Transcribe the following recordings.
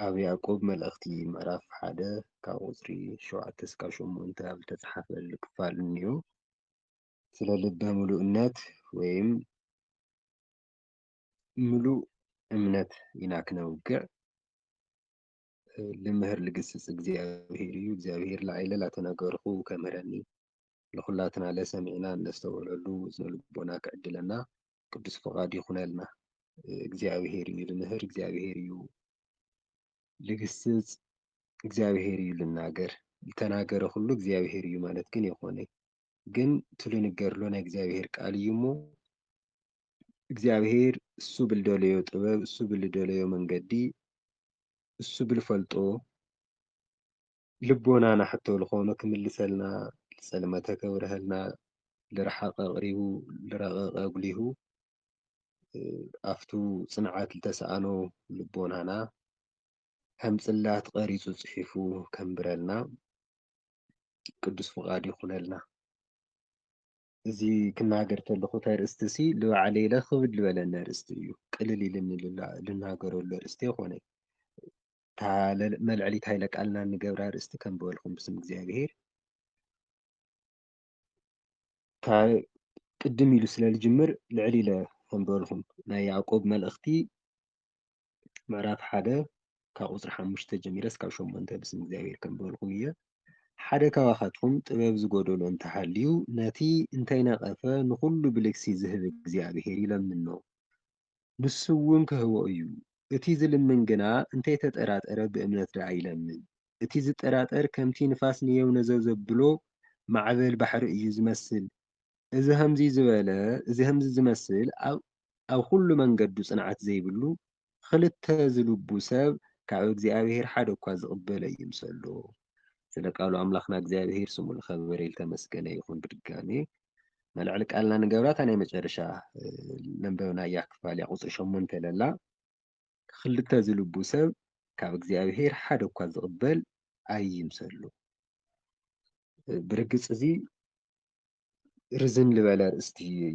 ኣብ ያዕቆብ መልእኽቲ ምዕራፍ ሓደ ካብ ቁጽሪ ሸውዓተ እስካብ ሸሞንተ ኣብ ዝተጻሕፈሉ ክፋል እኒኦ፣ ስለ ልበ ምሉእነት ወይም ምሉእ እምነት ኢና ክነውግዕ። ልምህር ልግስጽ እግዚኣብሔር እዩ። እግዚኣብሔር ላዕለ ላተናገርኹ ከምህረኒ፣ ለኹላትና ለሰሚዕና እነስተውዕለሉ እዝነ ልቦና ክዕድለና ቅዱስ ፍቓድ ይኹነልና። እግዚኣብሔር እዩ ልምህር፣ እግዚኣብሔር እዩ ልግስጽ፣ እግዚኣብሔር እዩ ልናገር። ልተናገረ ኩሉ እግዚኣብሔር እዩ ማለት ግን የኾነ። ግን እቲ ልንገርሎ ናይ እግዚኣብሔር ቃል እዩ እሞ፣ እግዚኣብሔር እሱ ብልደለዮ ጥበብ፣ እሱ ብልደለዮ መንገዲ፣ እሱ ብልፈልጦ ልቦና ናሕቶ ልኾኖ ክምልሰልና፣ ልጸልመተ ከብርሀልና፣ ልረሓቐ ኣቕሪቡ፣ ልረቐቐ ኣጉሊሁ፣ እ፣ ኣፍቱ ጽንዓት ልተሰኣኖ ልቦናና ከም ጽላት ቀሪጹ ጽሒፉ ከንብረልና ቅዱስ ፍቓድ ይኹነልና። እዚ ክናገር ተለኹ እቲ ኣርእስቲ ሲ ልባዕለይ ኢለ ክብድ ዝበለኒ ኣርእስቲ እዩ። ቅልል ኢልኒ ልላ-፣ ልናገረሉ ኣርእስቲ ኣይኮነይ። እታ ለል-፣ መልዕሊት ሃይለ ቃልና እንገብራ ኣርእስቲ ከንብበልኩም ብስም እግዚኣብሔር። እታ ቅድም ኢሉ ስለ ልጅምር ልዕል ኢለ ከንብበልኩም። ናይ ያዕቆብ መልእኽቲ ምዕራፍ ሓደ ካብ ቁጽሪ ሓሙሽተ ጀሚረ እስካብ ሸሞንተ ብስም እግዚኣብሔር ከንብበልኩም እየ። ሓደ ካባኻትኩም ጥበብ ዝጎደሎ እንተሃልዩ፣ ነቲ እንተይነቐፈ ንኹሉ ብልግሲ ዝህብ እግዚኣብሔር ይለምኖ፣ ንሱ እውን ክህቦ እዩ። እቲ ዝልምን ግና እንተይተጠራጠረ ብእምነት ደኣ ይለምን። እቲ ዝጠራጠር ከምቲ ንፋስ ንየው ነዘው ዘብሎ ማዕበል ባሕሪ እዩ ዝመስል። እዚ ከምዚ ዝበለ፣ እዚ ከምዚ ዝመስል ኣብ፣ ኣብ ኩሉ መንገዱ ጽንዓት ዘይብሉ፣ ክልተ ዝልቡ ሰብ ካብ እግዚኣብሔር ሓደ እኳ ዝቕበል ኣይምሰሎ። ስለ ቃሉ ኣምላኽና እግዚኣብሔር ስሙ ልኸበረ ልተመስገነ ይኹን። ብድጋሜ መልዕሊ ቃልና ንገብራታ ናይ መጨረሻ፣ እ፣ ለንበብናያ ክፋል እያ፣ ቁጽሪ ሸሞንተ ለላ። ክልተ ዝልቡ ሰብ ካብ እግዚኣብሔር ሓደ እኳ ዝቕበል ኣይምሰሉ። ብርግጽ እዚ ርዝን ዝበለ ኣርእስቲ እዩ፣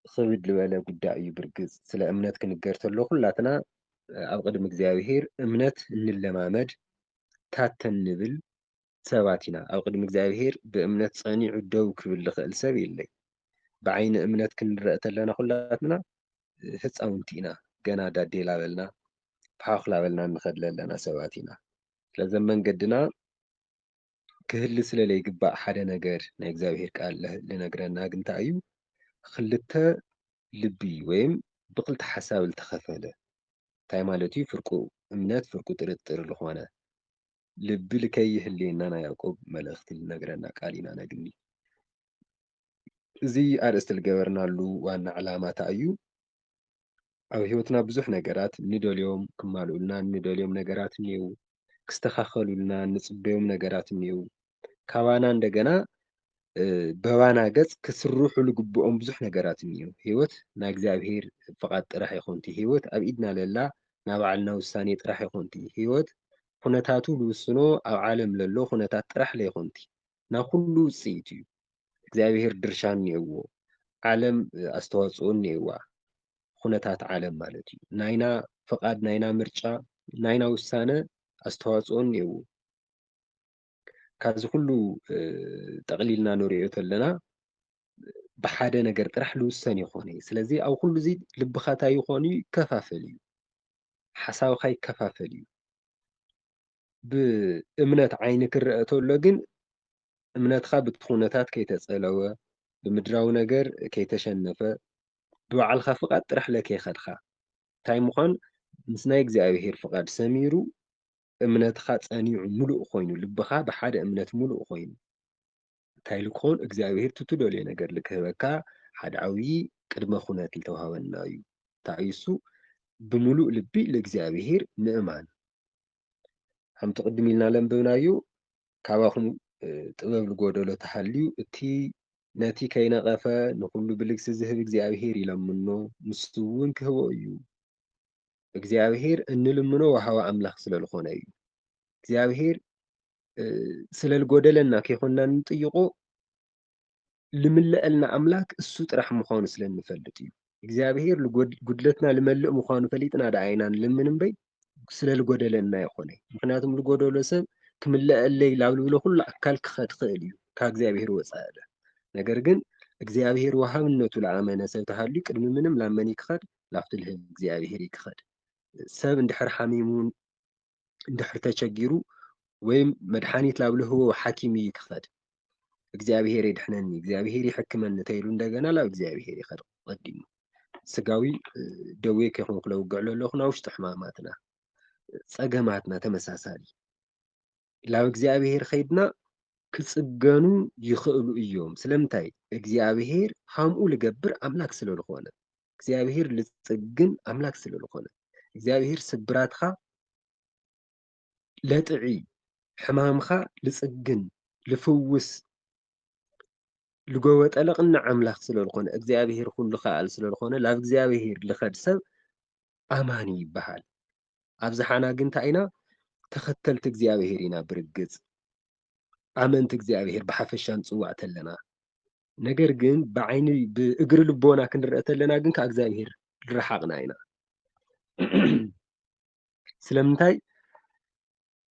ኽብድ ዝበለ ጉዳይ እዩ። ብርግጽ ስለ እምነት ክንገር ተሎ ኩላትና ኣብ ቅድሚ እግዚኣብሔር እምነት እንለማመድ ታተ እንብል ሰባት ኢና። ኣብ ቅድሚ እግዚኣብሔር ብእምነት ጸኒዑ ደው ክብል ዝኽእል ሰብ የለይ። ብዓይኒ እምነት ክንረአ ተለና ኩላትና ህፃውንቲ ኢና። ገና ዳዴ ላበልና፣ ፋሕኽ ላበልና እንኸድ ለለና ሰባት ኢና። ስለዚ ኣብ መንገድና ክህሊ ስለ ለይግባእ ሓደ ነገር ናይ እግዚኣብሔር ቃል ለ-፣ ልነግረና ግን እንታይ እዩ? ክልተ ልቢ ወይም ብክልተ ሓሳብ ልተኸፈለ። እንታይ ማለት እዩ? ፍርቁ እምነት፣ ፍርቁ ጥርጥር ልኾነ ልቢ ልከይህልየና ናይ ያዕቆብ መልእኽቲ ልነግረና ቃል ኢና ነግኒ። እዚ ኣርእስቲ ልገበርናሉ ዋና ዕላማ እንታይ እዩ? ኣብ ህይወትና ብዙሕ ነገራት ንደልዮም ክማልኡልና ንደልዮም ነገራት እኒአው፣ ክስተኻኸሉልና ንጽበዮም ነገራት እኒአው። ካባና እንደገና፣ እ፣ በባና ገጽ ክስርሑ ልግብኦም ብዙሕ ነገራት እኒአው። ህይወት ናይ እግዚኣብሔር ፍቓድ ጥራሕ ይኾንቲ። ህይወት ኣብ ኢድና ለላ ናይ ባዕልና ውሳኔ ጥራሕ ይኾንቲ። ህይወት ኩነታቱ ልውስኖ ኣብ ዓለም ለሎ ኩነታት ጥራሕ ለይኾንቲ። ናይ ኩሉ ውጽኢት እዩ። እግዚኣብሔር ድርሻ እኒአዎ። ዓለም፣ እ፣ ኣስተዋጽኦ እኒአዋ። ኩነታት ዓለም ማለት እዩ። ናይና ፍቓድ፣ ናይና ምርጫ፣ ናይና ውሳነ ኣስተዋጽኦ እኒአዎ። ካብዚ ኩሉ፣ እ፣ ጠቕሊልና ንሪኦ ተለና ብሓደ ነገር ጥራሕ ልውሰን ይኾነ እዩ። ስለዚ ኣብ ኩሉ እዚ ልብኻ እንታይ ይኾን እዩ? ይከፋፈል እዩ። ሓሳብኻ ይከፋፈል እዩ። ብእምነት ዓይኒ ክረአ ተሎ ግን እምነትኻ ብቲ ኩነታት ከይተጸለወ፣ ብምድራዊ ነገር ከይተሸነፈ፣ ብባዕልኻ ፍቓድ ጥራሕ ለከይኸድካ። እንታይ ምዃን? ምስ ናይ እግዚኣብሔር ፍቓድ ሰሚሩ እምነትኻ ጸኒዑ ምሉእ ኮይኑ፣ ልብኻ ብሓደ እምነት ምሉእ ኮይኑ፣ እንታይ ኢሉ ክኸውን? እግዚኣብሔር ትትደልዮ ነገር ልክህበካ ሓደ ዓብዪ ቅድመ ኩነት ልተዋህበና እዩ። እንታይ እዩ እሱ? ብምሉእ ልቢ ልእግዚኣብሔር ምእማን። ከምቲ ቅድም ኢልና ለንብብናዩ፣ ካባኹም፣ እ፣ ጥበብ ልጎደሎ ተሃልዩ፣ እቲ ነቲ ከይነቐፈ ንኹሉ ብልግሲ ዝህብ እግዚኣብሔር ይለምኖ፣ ንሱ እውን ክህቦ እዩ። እግዚኣብሔር እንልምኖ ወሃቢ ኣምላኽ ስለ ልኾነ እዩ። እግዚኣብሔር፣ እ፣ ስለ ልጎደለና ከይኮንና እንጥይቆ፣ ልምልአልና ኣምላክ እሱ ጥራሕ ምዃኑ ስለ እንፈልጥ እዩ። እግዚኣብሔር ልጎድ-፣ ጉድለትና ልመልእ ምዃኑ ፈሊጥና ደኣ ኢና ንልምን እምበይ፣ ስለ ልጎደለና ይኾነ። ምኽንያቱም ልጎደሎ ሰብ ክምለአለይ ላብ ልብሎ ኩሉ ኣካል ክኸድ ክእል እዩ ካብ እግዚኣብሔር ወፃኢ። ነገር ግን እግዚኣብሔር ወሃብነቱ ለኣመነ ሰብ ተሃልዩ ቅድሚ ምንም ላመኒ ክኸድ ላብቲ ልህብ እግዚኣብሔር እዩ ክኸድ። ሰብ እንድሕር ሓሚሙ እንድሕር ተቸጊሩ ወይም መድሓኒት ላብ ልህቦ ሓኪም እዩ ክኸድ። እግዚኣብሔር የድሕነኒ፣ እግዚኣብሔር ይሕክመኒ ተይሉ እንደገና ላብ እግዚኣብሔር ይኸድ ቀዲሙ። ስጋዊ ደዌ ከይኮንኩ ለውግዕ ለለኹ ናብ ውሽጢ ሕማማትና ጸገማትና ተመሳሳሊ ላብ እግዚኣብሔር ኸይድና ክጽገኑ ይኽእሉ እዮም። ስለምንታይ እግዚኣብሔር ሃምኡ ልገብር ኣምላክ ስለ ዝኾነ እግዚኣብሔር ልጽግን ኣምላክ ስለ ዝኾነ እግዚኣብሔር ስብራትኻ ለጥዒ ሕማምኻ ልጽግን ልፍውስ ልጎበጠ ለቕንዕ ኣምላኽ ስለ ዝኾነ እግዚኣብሔር ኩሉ ከኣል ስለ ዝኾነ ላብ እግዚኣብሔር ልኸድ ሰብ ኣማኒ ይበሃል። ኣብዝሓና ግን እንታይ ኢና? ተኸተልቲ እግዚኣብሔር ኢና ብርግጽ ኣመንቲ እግዚኣብሔር ብሓፈሻ ንጽዋዕ ተለና ነገር ግን ብዓይኒ ብእግሪ ልቦና ክንረአ ተለና ግን ካብ እግዚኣብሔር ልረሓቕና ኢና። ስለምንታይ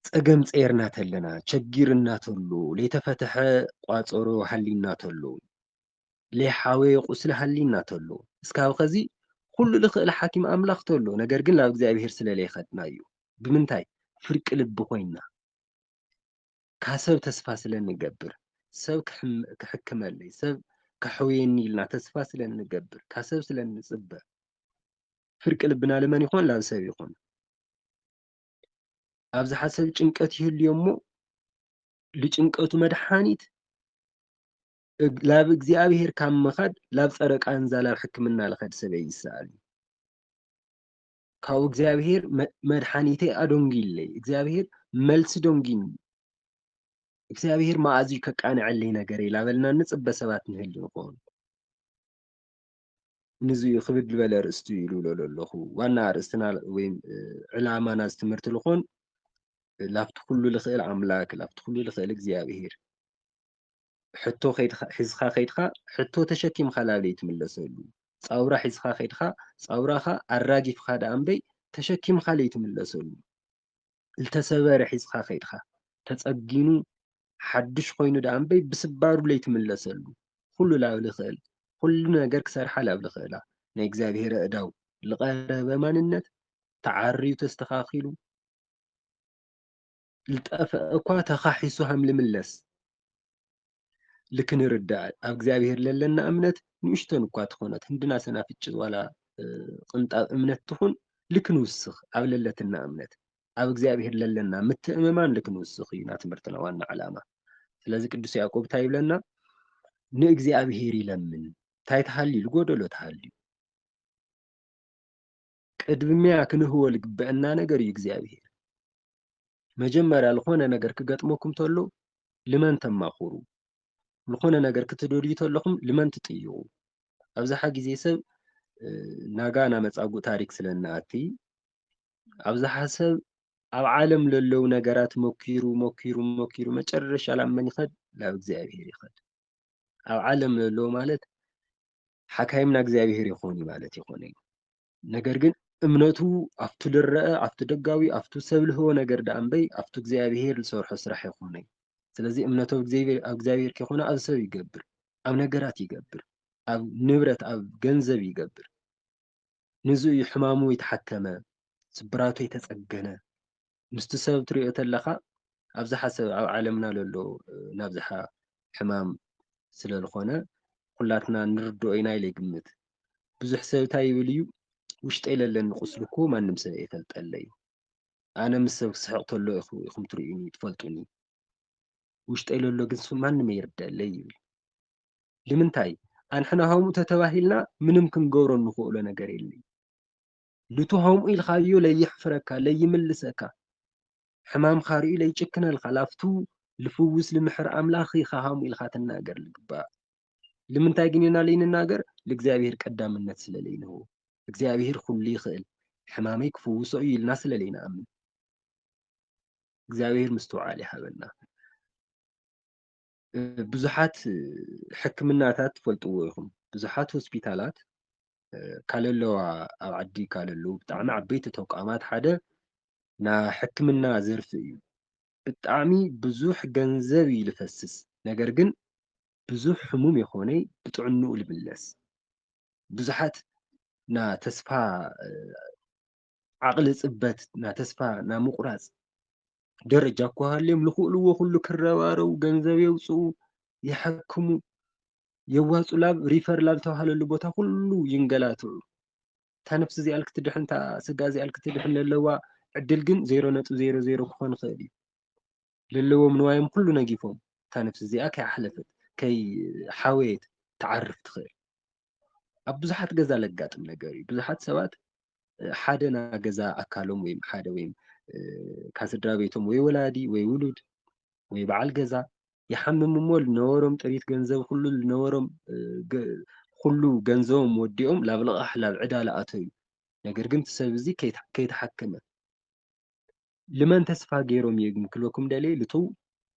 ጸገም ጸይርና ተለና ቸጊርና ተሎ ለይተፈተሐ ቋጸሮ ሃሊና ተሎ ለይሓወየ ቁስሊ ሃሊና ተሎ እስካብ ኸዚ ኩሉ ልኽእል ሓኪም ኣምላኽ ተሎ ነገር ግን ናብ እግዚኣብሔር ስለ ለይኸድና እዩ። ብምንታይ ፍርቂ ልቢ ኮይና ካብ ሰብ ተስፋ ስለ እንገብር ሰብ ክሕክመለይ ሰብ ከሕውየኒ ኢልና ተስፋ ስለ እንገብር ካብ ሰብ ስለ እንፅበ ፍርቂ ልብና ልመን ይኾን ላብ ሰብ ይኾን ኣብዝሓ ሰብ ጭንቀት ይህልዮ እሞ ልጭንቀቱ መድሓኒት ላብ እግዚኣብሄር ካብ ምኻድ ላብ ፀረ ቃንዛ ላብ ሕክምና ልኸድ ሰብ ይሰኣል እዩ። ካብኡ እግዚኣብሄር መድሓኒተይ ኣዶንጊለይ እግዚኣብሄር መልሲ ዶንጊኒ እግዚኣብሄር መኣዝዩ ከቃንዐለይ ነገረይ ላበልና ንፅበ ሰባት ንህል ንኾን ንዚ እዩ ክብድ ዝበለ ኣርእስቲ እዩ ልብሎ ዘለኹ። ዋና ኣርእስትና ወይ ዕላማ ናዚ ትምህርቲ ልኾን ላብቲ ኩሉ ልኽእል ኣምላክ ላብቲ ኩሉ ልኽእል እግዚኣብሄር ሕቶ ሒዝኻ ከይድካ ሕቶ ተሸኪምካ ላብ ለይትምለሰሉ ፃውራ ሒዝካ ከይድካ ፃውራኻ ኣራጊፍካ ደኣ እምበይ ተሸኪምካ ለይትምለሰሉ ልተሰበረ ሒዝካ ከይድካ ተፀጊኑ ሓድሽ ኮይኑ ደኣ እምበይ ብስባሩ ለይትምለሰሉ ኩሉ ላብ ልኽእል ኩሉ ነገር ክሰርሓ ላብ ልኽእላ ናይ እግዚኣብሔር ኣእዳው ልቐረበ ማንነት ተዓርዩ ተስተኻኺሉ ልጠፍአ እኳ ተኻሒሱ ሃም ልምለስ ልክንርዳእ ኣብ እግዚኣብሔር ለለና እምነት ንእሽቶን እኳ ትኾነት ህንድና ሰናፍጭ ዋላ ቅንጣብ እምነት ትኹን ልክንውስኽ ኣብ ለለትና እምነት ኣብ እግዚኣብሔር ለለና ምትእምማን ልክንውስኽ እዩ ና ትምህርትና ዋና ዓላማ። ስለዚ ቅዱስ ያዕቆብ እንታይ ይብለና? ንእግዚኣብሔር ይለምን እንታይ ተሃልዩ ልጎደሎ ተሃልዩ ቅድሚያ ክንህቦ ልግበአና ነገር እዩ እግዚኣብሔር። መጀመርያ ልኾነ ነገር ክገጥመኩም ተሎ ልመን ተማኽሩ፣ ልኾነ ነገር ክትደልዩ ተለኹም ልመን ትጥይቑ። ኣብዝሓ ግዜ ሰብ ናጋ ናመፃጉእ ታሪክ ስለንኣቲ ኣብዝሓ ሰብ ኣብ ዓለም ለለዉ ነገራት ሞኪሩ ሞኪሩ ሞኪሩ መጨረሻ ላብ መን ይኸድ? ላብ እግዚኣብሔር ይኸድ። ኣብ ዓለም ለለዉ ማለት ሓካይምና እግዚኣብሔር ይኾኑ ማለት ይኾነ እዩ። ነገር ግን እምነቱ ኣብቱ ልረአ ኣብቱ ደጋዊ ኣብቱ ሰብ ልህቦ ነገር ደኣ እምበይ ኣብቱ እግዚኣብሔር ዝሰርሖ ስራሕ ይኾነ እዩ። ስለዚ እምነቱ ኣብ እግዚኣብሔር ከይኾነ ኣብ ሰብ ይገብር፣ ኣብ ነገራት ይገብር፣ ኣብ ንብረት ኣብ ገንዘብ ይገብር። ንዚ እዩ ሕማሙ የተሓከመ፣ ስብራቱ የተጸገነ። ምስቲ ሰብ ትሪኦ ተለኻ ኣብዝሓ ሰብ ኣብ ዓለምና ለሎ ናብዝሓ ሕማም ስለ ዝኾነ ኩላትና ንርድኦ ኢና ኢለ ይግምት። ብዙሕ ሰብ እንታይ ይብል እዩ ውሽጠይ ለለኒ ቁስሊ እኮ ማንም ሰብ ኣይፈልጠለይ። ኣነ ምስ ሰብ ክስሕቕ ተሎ ኢኹም ትርእዩኒ ትፈልጡኒ። ውሽጠይ ለሎ ግን ማንም ኣይርደለይ ይብል። ንምንታይ ኣንሕና ሀምኡ ተተባሂልና ምንም ክንገብሮ እንኽእሎ ነገር የለይ። ልቱ ሀምኡ ኢልካዮ ለይሕፍረካ ለይምልሰካ ሕማምካ ርእዩ ለይጭክነልካ ላፍቱ ልፍውስ ልምሕር ኣምላኽ ኢኻ ሀምኡ ኢልካ ትናገር ልግባእ። ልምንታይ ግን ኢና ለይንናገር ልእግዚኣብሔር ቀዳምነት ስለ ለይንህቦ እግዚኣብሔር ኩሉ ይኽእል ሕማመይ ክፍውሶ እዩ ኢልና ስለ ለይንኣምን እግዚኣብሔር ምስትውዓል ይሃበና። ብዙሓት ሕክምናታት ትፈልጥዎ ኢኹም። ብዙሓት ሆስፒታላት ካለለዋ ኣብ ዓዲ ካለሉ ብጣዕሚ ዓበይቲ ተቋማት ሓደ ና ሕክምና ዘርፊ እዩ። ብጣዕሚ ብዙሕ ገንዘብ እዩ ልፈስስ፣ ነገር ግን ብዙሕ ሕሙም የኾነይ ብጥዕንኡ ልምለስ። ብዙሓት ና ተስፋ ዓቕሊ ጽበት፣ ና ተስፋ ና ምቑራጽ ደረጃ እኳ ሃልዮም ልኽእልዎ ኩሉ ክረባረቡ፣ ገንዘብ የውፅኡ፣ ይሓክሙ፣ የዋፁ፣ ላብ ሪፈር ላብ ተባሃለሉ ቦታ ኩሉ ይንገላትዑ። እታ ነፍሲ እዚኣ ልክትድሕን፣ እታ ስጋ እዚኣ ልክትድሕን ለለዋ ዕድል ግን ዜሮ ነጥቢ ዜሮ ዜሮ ክኾን ይኽእል እዩ። ለለዎም ንዋዮም ኩሉ ነጊፎም እታ ነፍሲ እዚኣ ከይሓለፈት ከይሓወየት ትዓርፍ ትኽእል። ኣብ ብዙሓት ገዛ ለጋጥም ነገር እዩ። ብዙሓት ሰባት ሓደ ና ገዛ ኣካሎም ወይም ሓደ ወይም ካብ ስድራ ቤቶም ወይ ወላዲ ወይ ውሉድ ወይ በዓል ገዛ ይሓምም እሞ ልነበሮም ጥሪት ገንዘብ ኩሉ ልነበሮም ኩሉ ገንዘቦም ወዲኦም ላብ ልቓሕ ላብ ዕዳ ልኣተዩ። ነገር ግን እቲ ሰብ እዚ ከይተሓከመ ልመን ተስፋ ገይሮም እዮም ክብለኩም ደልየ ልቱ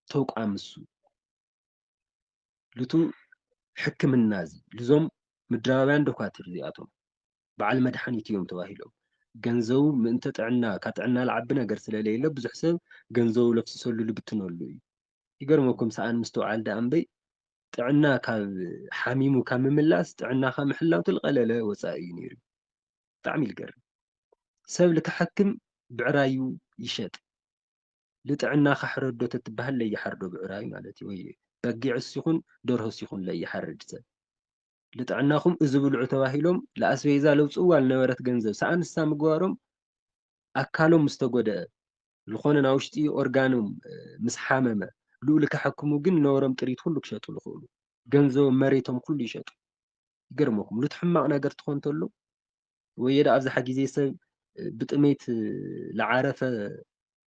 ተቋም እሱ ልቱ ሕክምና እዚ ልዞም ምድራውያን ዶኳትር እዚኣቶም በዓል መድሓኒት እዮም ተባሂሎም ገንዘቡ ምእንተ ጥዕና ካብ ጥዕና ልዓቢ ነገር ስለለየለ ብዙሕ ሰብ ገንዘቡ ለፍስሰሉ ልብትነሉ እዩ። ይገርመኩም ሰኣን ምስትውዓል ደኣ እምበይ ጥዕና ካብ ሓሚሙ ካብ ምምላስ ጥዕናኻ ምሕላው ትልቐለለ ወፃኢ እዩ ነይሩ። ብጣዕሚ ልገርም ሰብ ልክሓክም ብዕራዩ ይሸጥ ልጥዕናኻ ሕረዶ ተትበሃል ለይሓርዶ ብዕራይ ማለት እዩ። ወይ በጊዕስ ይኹን ደርሆስ ይኹን ለይሓርድ ሰብ ልጥዕናኹም እዚ ብልዑ ተባሂሎም ለኣስቤዛ ለውፅዋ ልነበረት ገንዘብ ሰኣንሳ ምግባሮም ኣካሎም ምስ ተጎደአ ዝኾነ ናብ ውሽጢ ኦርጋኖም ምስ ሓመመ ልኡ ልከሐክሙ ግን ነበሮም ጥሪት ኩሉ ክሸጡ ልኽእሉ ገንዘቦም መሬቶም ኩሉ ይሸጡ። ይገርመኩም ሉት ሕማቕ ነገር ትኾን ተሎ ወየ ዳ ኣብዝሓ ግዜ ሰብ ብጥሜት ልዓረፈ